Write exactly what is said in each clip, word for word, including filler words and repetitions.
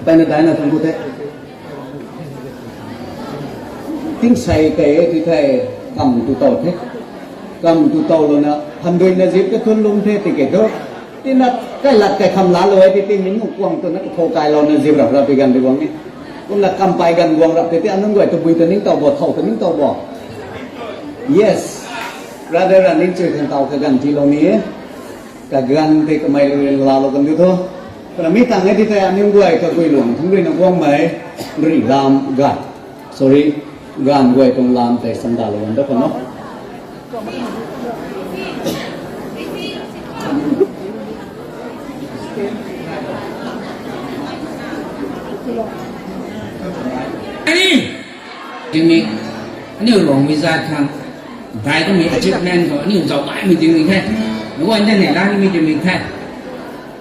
Mpeyna daina thangc ku the. Tingsei tei e ti thei, kam tu tow the. Kam tu tow louna, phanduina zip ka thun lung the tiki thu. Tina kailat kai kham laalou e ti ti min nu kuang twna kathou kailouna zip rap rap pi ganv di guang e. Kumna kampey ganv guang rap tei ti anunc guay tabui ta ning tow bo, thow ta ning tow bo. Yes. Brother Raning chui khang taw kaganv tiilou ni e. Kaganv tei kamei lu rin laalou kan di tho. Kana mi tang e ti thei aniu guay kaguiluang thangc ruina guangmei, Rilam Ganv. Sorry, Ganv guay tuang lam tei sandalou kan da khou no. Ani, timi, aniu Ruangmei zat khang, dai kamei achievement khou aniu zauc gaymei ting ni the. Nunc guay ndanv nei la nimei ting ni the.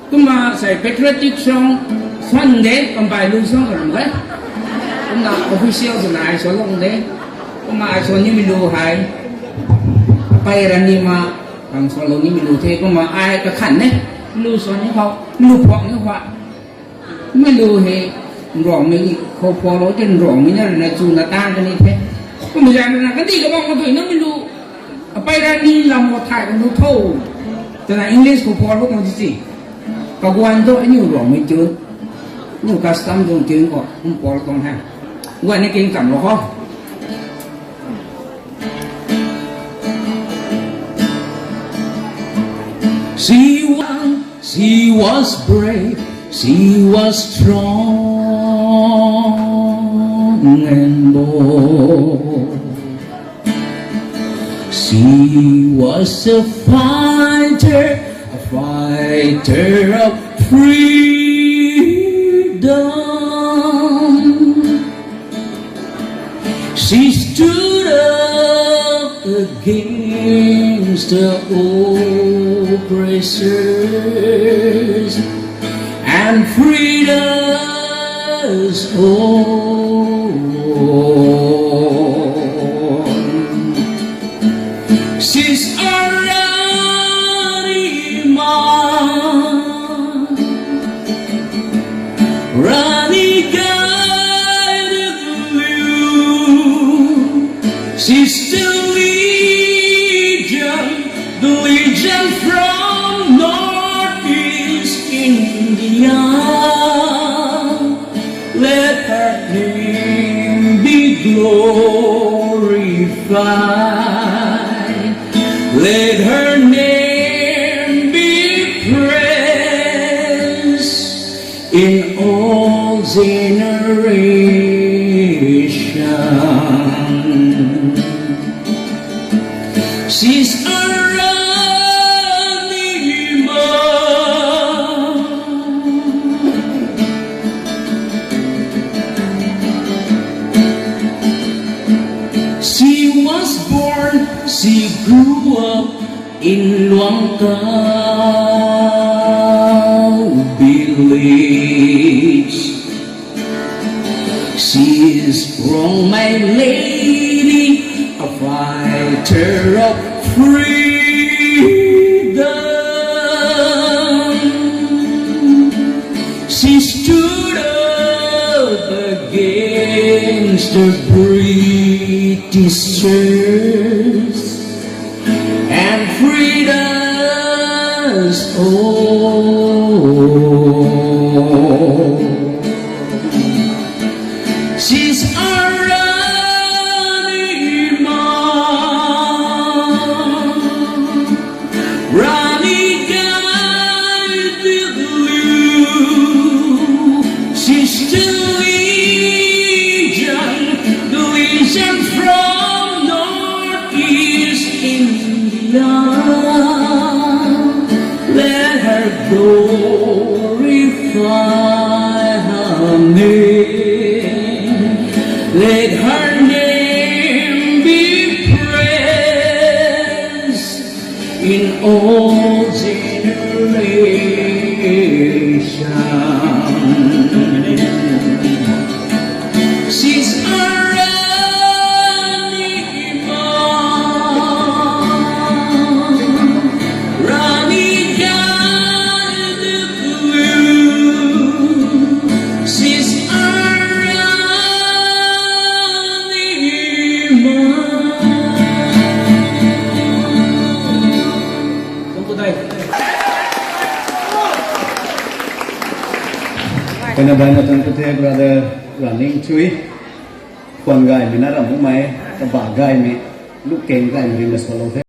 Kumna sei patriotic song suan de, kampey lu song karam de. Kumna official swna ai suanlou de. Kumna ai suan nimei lu hei, Apei Ranima khang suanlou nimei lu the. Kumna ai kakhan ne, lu suan ni khou, lu phuak ni khou, mei lu hei, Ruangmei khou phuaklou tei Ruangmei na ruina chuna tang kan ni the. Kumna zan ruina kandih kabang khou tui namei lu, Apei Rani lam khou thay kan lu tho, twna English khou phuaklou kan ti si. Kaguan thu aniu Ruangmei chun, aniu custom tuang chun khou kum phuaklou tuang he. Guan ni king kamlou khou. She was, she was brave, she was strong and bold. She was a fighter, a fighter of freedom. She stood up against the oppressors and freed us all. She's a Rani Ma, Rani Gaidinliu. She's the Legion, the Legion from Northeast India. Let her name be glorified. Let her name be praised in all generations. She's a Rani Ma. She was born, she grew up in Luangkau village. She is Ruangmei lady, a fighter of freedom. She stood up against the Britishers and freed us all. She's a Rani Ma, Rani Gaidinliu. She's the Legion, the Legion from Northeast India. Let her glorify her name. Let her name be praised in all generations. She's a Rani Ma, Rani Gaidinliu. She Kena daina tuang kuthe brother Raning Chui. Khwan gaymei na ram makmei, kaba gaymei, lukeng gaymei rin na salou the.